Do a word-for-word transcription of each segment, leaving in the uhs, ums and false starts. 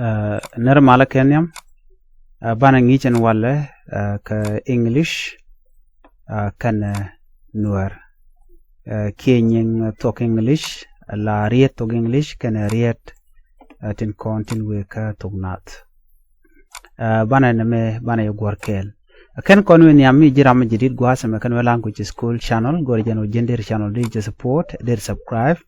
Nɛr malä kɛ nhiam. Banɛ ŋi̱i̱c ɛn walɛ kɛ English kɛnɛ Nuäär. Kiɛ nyiŋ thok English la riet thok English kɛnɛ riet tin kɔn tin wëë kä thok Naath. Banɛ nɛmɛ banɛ yɛ guɔ̱r kɛɛl. Kɛn kɔn wi̱i̱ nhiam mi ji̱ ram mi ji̱ di̱t gua̱a̱th ɛmɛ kɛn wee language school channel go̱rɛ jɛn wä ji̱n der channel di jɛ support der subscribe.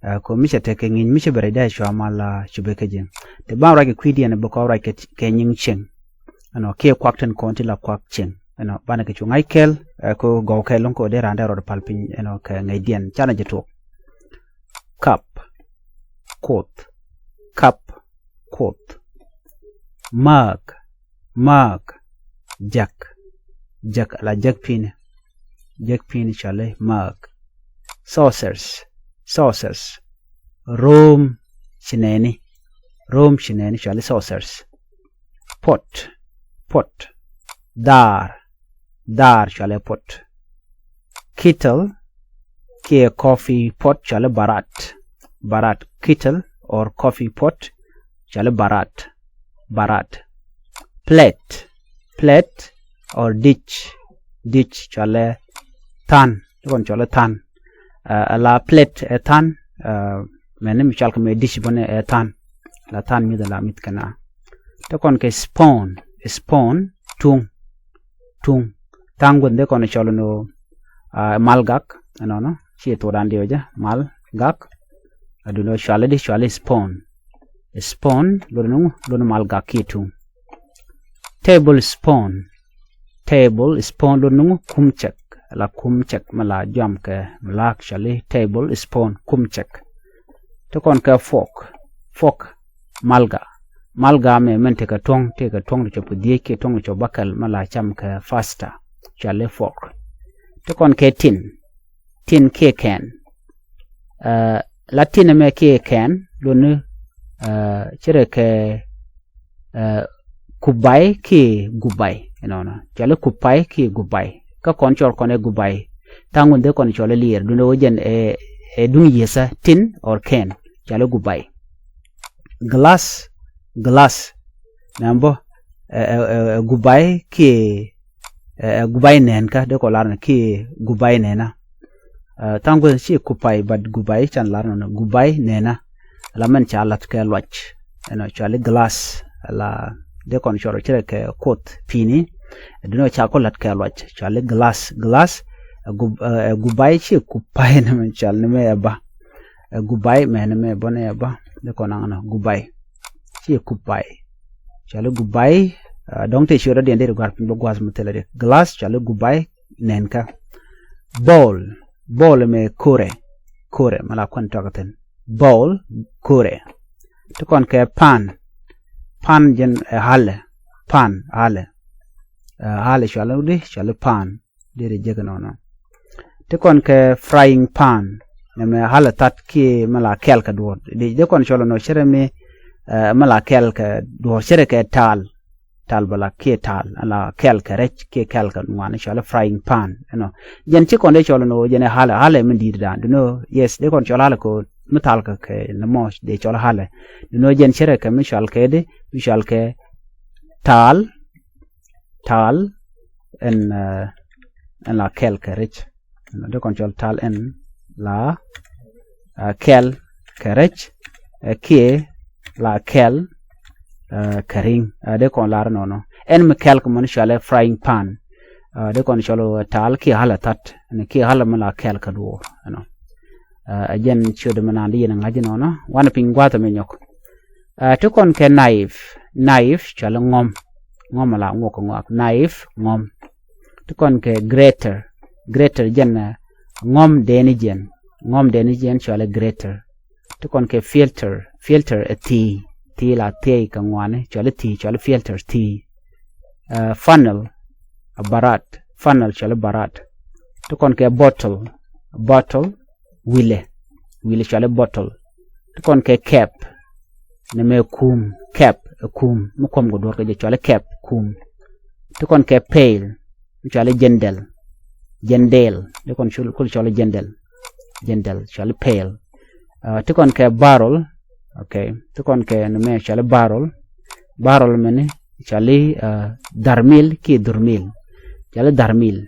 Kɔ mi cɛ tekɛ ŋi̱ny mi cɛ bɛ rɛy dee cua mal la cupɛ kä ji̱. Ti ban ruac kɛ kui̱diɛn bɛ kɔ ruac kɛ nyiŋ cieŋ. Ɛnɔ kiɛ kuak tin kɔn ti la kuak cieŋ ɛnɔ banɛ kɛ cu ŋa̱c kɛl. Kɔ gɔw kɛl lɔŋ kɔ dee randɛ rɔd pal piny ɛnɔ kɛ ŋäcdiɛn canɛ jɛ tuɔk. Kap, kuoth, kap, kuoth. Maak, maak, jak, jak la jak pi̱ni, jak pi̱ni cɔali maak. Saucers, saucers. Room, cinɛni, room cinɛni cɔali saucers. Pot, pot. Dhaar, dhaar cɔali pot. Kettle kiɛ coffee pot cɔali barat, barat. Kettle or coffee pot cɔali barat, barat. Plate, plate or dish, dish cɔali than, ti kɔn cɔali than. Ala plate ɛ than. Mɛni mi cɔal kɛ mɛ dish bä ni ɛ than. La than mi̱th ala mi̱th kɛn a. Ti kɔn kɛ spoon, spoon, tuŋ, tuŋ. Tha̱a̱ŋ guäth dee kɔn cɔl ni mal gak ɛnɔnɔ. Ci thokdan diɔ jɛ mal gak. Adun ɔ cuali di cuali spoon. Spoon luni ŋu luni mal gak kiɛ tuŋ. Table spoon, table spoon luni ŋu kum cɛk. La kum cɛk mi la juam kɛ mi laak cuali table spoon kum cɛk. Ti kɔn kɛ fork, fork malga, malga mɛ mɛn tekɛ tuɔ̱ŋ, tekɛ tuɔ̱ŋ ti cop kɛ dhiec kiɛ tuɔ̱ŋ ti cop bakɛl mi la cam kɛ pasta cuali fork. Ti kɔn kɛ tin, tin kiɛ kɛn. La tin mɛ kiɛ kɛn luni cirɛ kɛ kubai kiɛ gubai ɛnɔnɔ. Cuali kubai kiɛ gubai. Kä kɔn cɔl kɔn ɛ gubai. Tha̱a̱ŋ wun dhee kɔn cɔl ɛ liɛr dundɛ wä jɛn ɛ duŋ yiethä tin or kɛn. Cuali gubai. Glass, glass. Nɛm bä ɛ gubai kiɛ ɛ gubai nɛn kä dee kɔ lar nɔ kiɛ gubai nɛna. Tha̱a̱ŋ guäth ci kupai but gubai can lar nɔ gubai nɛna. La mɛn ca lat kɛ luac ɛnɔ cuali glass. La dee kɔn cɔr cirɛ kɛ kuoth pi̱ni. Dunɔ ca kɔ lat kɛ luac cuali glass, glass. Ɛ gubai ci kupai ni mɛ cual ni mɛ ɛ ba. Ɛ gubai mɛ ni mɛ bä ni ɛ ba dee kɔn aŋ nɔ gubai. Ci kupai cuali gubai. Dɔ̱ŋ te ciöt rɔ̱diɛn dee ri gua̱r piny bä gua̱th mi thilɛ ri glass cuali gubai. Nɛnkä. Bowl, bowl mɛ kore, kore mɛ la kuan tɔk thin. Bowl, kore. Ti kɔn kɛ pan, pan jɛn ɛ halɛ, pan halɛ. Halɛ cuali wudi cuali pan. Dee ri jek nɔnɔ. Ti kɔn kɛ frying pan mɛ mɛ halɛ that kiɛ mɛ la kɛl kɛ duɔr. Di dee kɔn cuali nɔ cirɛ mi mɛ la kɛl kɛ duɔr cirɛ kɛ tal. Tal bä la kiɛ tal la kɛl kɛ rɛc kiɛ kɛl kɛ ŋuan cuali frying pan ɛnɔ. Jɛn ci kɔn dee cɔl ni ɣöö jɛn ɛ halɛ halɛ mi di̱i̱t dan dunɔ. Yes dee kɔn cɔl halɛ kɛ ɣöö mi tal kɛ kɛ ni mɔ dee cɔl halɛ. Dunɔ jɛn cirɛ kɛ mi cual kɛ di mi cual kɛ tal. Tal ɛn ɛn la kɛl kɛ rɛc. Dee kɔn cɔl tal ɛn la kɛl kɛ rɛc kiɛ la kɛl kɛ riŋ. Dee kɔn lar nɔnɔ ɛn mi kɛl kɛ mɔni cualɛ frying pan. Dee kɔn cɔl tal kiɛ halɛ that ɛn kiɛ halɛ mi la kɛl kɛ duɔr ɛnɔ. Ɛ jɛn ciöt mi naan di yɛn ŋa̱c nɔnɔ wanɛ piny gua̱a̱th mi nyɔk. Ti kɔn kɛ knife, knife cualɛ ŋɔm. Ŋɔm la ŋuɔk kɛ ŋɔak knife ŋɔm. Ti kɔn kɛ grater, grater jɛn ŋɔm deni jɛn. Ŋɔm deni jɛn cualɛ grater. Ti kɔn kɛ filter, filter ɛ thii, thii la thiey kɛ ŋuani cualɛ thii cualɛ filter thii. Funnel, a barat, funnel cualɛ barat. Ti kɔn kɛ bottle, bottle wilɛ, wilɛ cualɛ bottle. Ti kɔn kɛ cap, nɛ mɛ kum, cap ɛ kum mi kuɔm kɛ duɔr kɛ jɛ cualɛ cap kum. Ti kɔn kɛ pail mi cualɛ jɛndɛl, jɛndɛl ti kɔn kul cualɛ jɛndɛl, jɛndɛl cualɛ pail. Ti kɔn kɛ barrel, Ok, ti kɔn kɛ ni mɛ cɔali barrel. Barrel mɛni cɔali dharmil kiɛ dhurmil. Cɔali dharmil,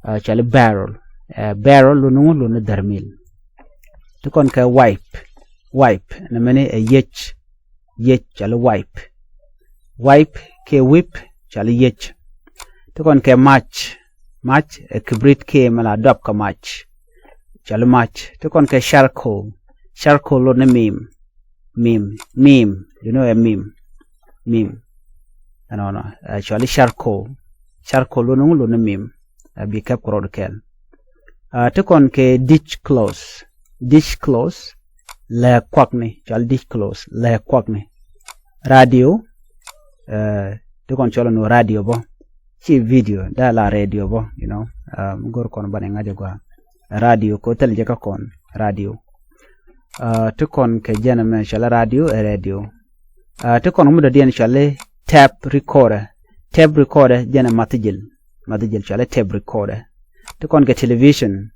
cɔali barrel. Barrel luni ŋu? Luni dharmil. Ti kɔn kɛ wipe. Wipe ni mɛni ɛ yiec. Yiec cɔali wipe. Wipe kiɛ whip cɔali yiec. Ti kɔn kɛ match. Match ɛ kibrit kiɛ mɛ la duap kɛ match. Cɔali match. Ti kɔn kɛ charcoal. Charcoal luni mim. Mim, mim, you know ɛ mim. Mim. Ɛnɔnɔ cɔali charcoal. Charcoal luni ŋu? Luni mim. Ɛ bi kɛp kɛ rɔɔd kɛl. Ti kɔn kɛ dish clothes. Dish clothes lɛ kuakni, cɔali dish clothes lɛ kuakni. Radio. Ti kɔn cɔl ni radio bä. Ci video da la radio bä, you know. Mi go̱r kɔn bani ŋa̱c a gua radio ko thil jɛ kä kɔn radio. Ti kɔn kɛ jɛn mɛ cɔali radio ɛ radio. Ti kɔn mi dɔ̱diɛn cɔali tape recorder. Tape recorder jɛn ɛ math jil. Math jil cɔali tape recorder. Ti kɔn kɛ television.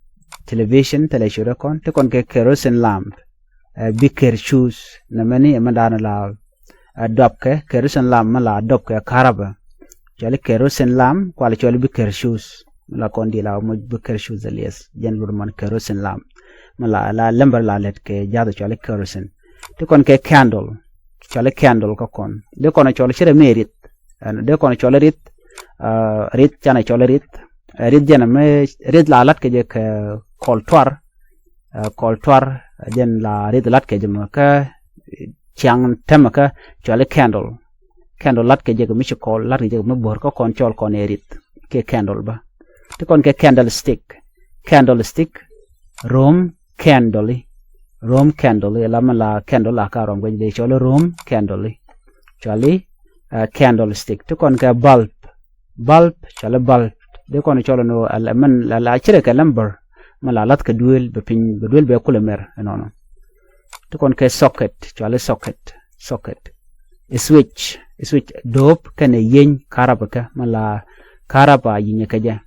Television thilɛ cot ɛ kɔn. Ti kɔn kɛ kerosene lamp. Bi ker cuth ni mɛni ɛ mɛ da̱a̱n la duapkɛ kerosene lamp mɛ la duapkɛ karabä. Cɔali kerosene lamp kuali cɔali bi ker cuth. Mi la kɔn di la mɔ bi ker cuth alias jɛn lur man kerosene lamp. Mi la la lembär la lɛt kɛ jath cɔali kerosene. Ti kɔn kɛ candle. Cɔali candle kä kɔn di kɔn cɔali cirɛ mi rith. Ɛn di kɔn cɔali rith. Rith canɛ cɔali rith. Rith jɛn mi rith la lat kɛ jɛ kɛ kɔl tuar. Kɔl tuar jɛn la rith lat kɛ jɛ mɛ kä ciaŋ tämɛ kä cɔali candle. Candle lat kɛ jɛ kɛ mi ci kɔl lat kɛ jɛ kɛ mi bo̱r kä kɔn cɔl kɔn ɛ rith. Kɛ candle bä. Ti kɔn kɛ candlestick. Candlestick. Rom candle. Rom candle la mɛ la candle la ka rom guɛny dee cɔali rom candle. Cɔali candlestick. Ti kɔn kɛ bulb. Bulb cɔali bulb. Dee kɔn cɔl ni mɛn la cirɛ kɛ lembär. Mɛ la lath kɛ duel bɛ piny bɛ duel bɛ kulɛ mɛr ɛnɔnɔ. Ti kɔn kɛ socket cɔali socket. Socket. Switch. Switch do̱p kɛnɛ yieny karabä kɛ mɛ la karabä yinyɛ kɛ jɛ.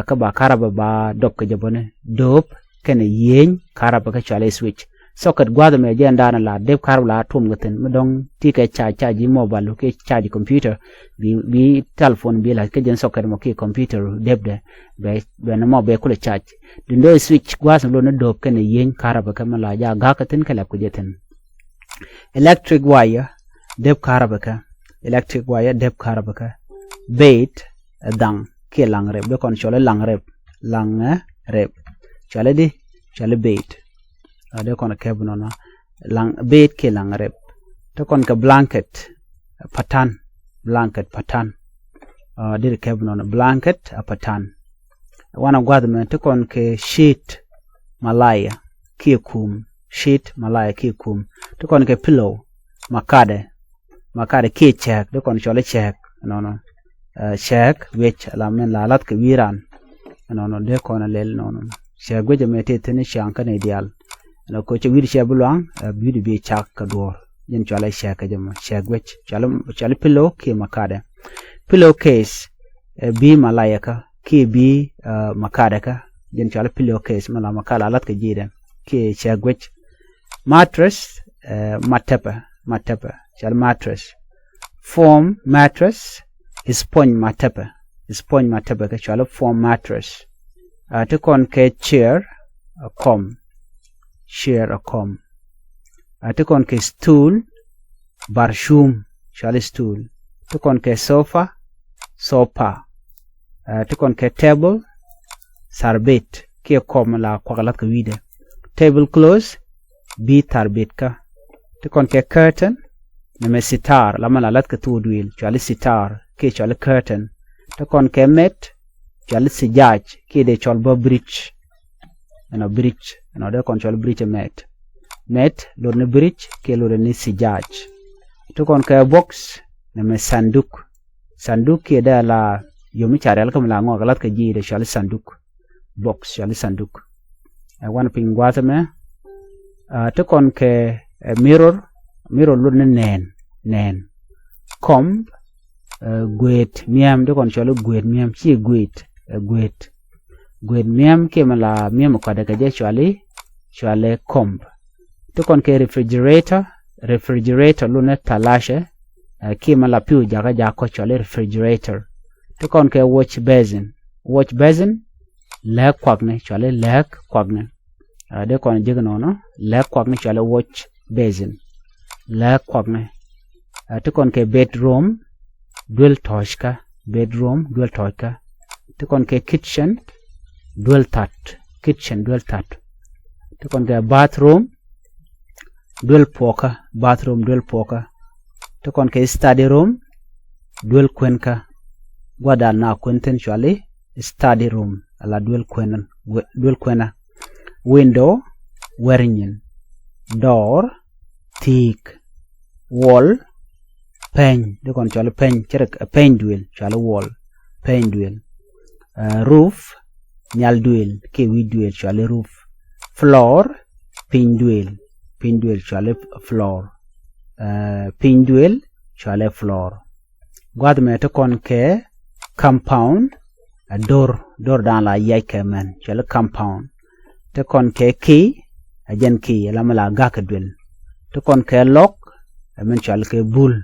Kä ba karabä ba dɔp kɛ jɛ bäni do̱p kɛnɛ yieny karabä kɛ cɔali switch. Socket gua̱th mɛ jɛn da̱a̱n la dep karabä la tuɔm kɛ thi̱n mi dɔ̱ŋ ti kɛ charge charge yi mobile kiɛ charge computer. Bi telephone bi la kɛ jɛn socket mɔ kiɛ computer depdɛ. Bɛ bɛ ni mɔ bɛ kulɛ charge. Duundɛ switch gua̱a̱th mi lon ni do̱p kɛnɛ yieny karabä kä mi la ja ga̱kä thi̱n kɛ lɛp kɛ jɛ thi̱n. Electric wire dep karabä kä. Electric wire dep karabä kä. Bait ɛ dhaŋ kiɛ laŋ rep dee kɔn cɔli laŋ rep. Laŋ rep cɔli di cɔli bait. Dee kɔn kɛp nɔnɔ laŋ bait kiɛ laŋ rep. Te kɔn kɛ blanket patan. Blanket patan. Dee kɛp nɔnɔ blanket a patan. Wanɛ gua̱th mɛ ti kɔn kɛ sheet malaya kiɛ kum. Sheet malaya kiɛ kum ti kɔn kɛ pillow makadɛ. Makadɛ kiɛ cɛɛk ti kɔn cɔl i̱ cɛɛk nɔnɔ. Cɛɛk wiec ala min la lath kɛ wi̱i̱ ran nɔnɔ dee kɔn a lɛl nɔnɔ. Cɛɛk wiec ɛmɛ ti thi̱n i̱ ciaŋ kä nɛy diaal. Ɛn ɛ koc cɛ wi̱i̱di cɛ bi luaŋ ɛ bi̱i̱di bi cak kɛ duɔ̱ɔ̱r. Jɛn cɔal ɛ cɛɛk kɛ jɛ mɔ cɛɛk wiec cɔal i̱ pillow kiɛ makadɛ. Pillow case ɛ bi̱i̱ malaya kä kiɛ bi̱i̱ makadɛ kä. Jɛn cɔal i̱ pillow case mi la makadɛ la lath kɛ ji̱i̱dɛ kiɛ cɛɛk wiec. Mattress ɛ matɛpɛ. Matɛpɛ cɔal i̱ mattress. Foam mattress. Sponge matɛpɛ. Sponge matɛpɛ kɛ cɔal i̱ foam mattress. Ti kɔn kɛ chair ɛ kɔm. Chair ɛ kɔm. Ti kɔn kɛ stool. Barcum cɔal i̱ stool. Ti kɔn kɛ sofa. Sofa. Ti kɔn kɛ table. Tharbit kiɛ kɔm la kuak lath kɛ wi̱i̱dɛ. Table clothes. Bi̱i̱ tharbit kä. Ti kɔn kɛ curtain. Nɛmɛ sitar la mɛ la lath kɛ thok duëël cɔal i̱ sitar kiɛ cɔal i̱ curtain. Ti kɔn kɛ mat. Cɔal i̱ sijac kiɛ dee cɔl bä bridge. Ɛnɔ bridge ɛnɔ dee kɔn cɔl bridge ɛ mat. Mat lot ni bridge kiɛ lot ni sijac. Ti kɔn kɛ box nɛmɛ sanduk. Sanduk kiɛ dee la yom i̱ ca rial kä mi la ŋɔak lath kɛ ji̱ dee cɔal i̱ sanduk. Box cɔal i̱ sanduk. Ɛ wan piny gua̱a̱th ɛmɛ. Ti kɔn kɛ mirror. Mirror lot ni nɛɛn. Nɛɛn. Kɔm gueet miɛm ti kɔn cɔal i̱ gueet miɛm ci gueet. Gueet. Gueet miɛm kiɛ mi la miɛm kɔdɛ kɛ jɛ cɔal i̱ cɔal i̱ kɔm. Ti kɔn kɛ refrigerator, refrigerator lunɛ thalashɛ, kiɛ mɛ la piw jakä jakä kɔ cɔali refrigerator. Ti kɔn kɛ wash basin, wash basin, lääk kuakni cɔali lääk kuakni. Dee kɔn jek nɔnɔ, lääk kuakni cɔali wash basin, lääk kuakni. Ti kɔn kɛ bedroom, duel tɔckä, bedroom, duel tɔckä. Ti kɔn kɛ kitchen, duel that, kitchen, duel that. Ti kɔn kɛ bathroom, duel puɔkä, bathroom, duel puɔkä. Ti kɔn kɛ study room, duel kuenkä. Gua̱dan na kuen thin cɔali study room, ala duel kuenä, duel kuenä. Window, wɛr nyin. Door, thi̱i̱k. Wall, pɛny. Dee kɔn cɔali pɛny, cɛ rɛ pɛny duel cɔali wall, pɛny duel. Roof, nhial duel kiɛ wi̱i̱ duel cɔali roof. Floor, piny duel, piny duel cɔali floor. Piny duel cɔali floor. Gua̱th mɛ ti kɔn kɛ compound, a dor, dor dan la yiac kɛ mɛn cɔali compound. Ti kɔn kɛ key, a jɛn key la mi la gak kɛ duel. Ti kɔn kɛ lock, a min cɔali kɛ bul,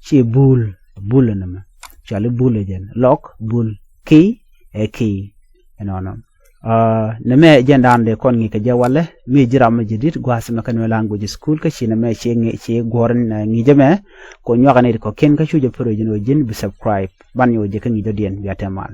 ci bul, bul ni mɛ cɔali bul a jɛn lock, bul, key, ɛ key. Ɛnɔnɔ. Nɛ mɛ jɛn dan de kɔn ŋi̱i̱ kɛ jɛ walɛ mi ji̱ ram mi ji̱ dit gua̱a̱th mɛ kä nuɛ language school kä ci nɛ mɛ ci guɔ̱r ŋi̱i̱ jɛ mɛ. Kɔ nyuakä ni kɔ kin kä cu jɛ pär ji̱n wä ji̱n bi subscribe ban nyɛ wä jɛ kä ŋi̱i̱ jɔdiɛn bia tɛmal.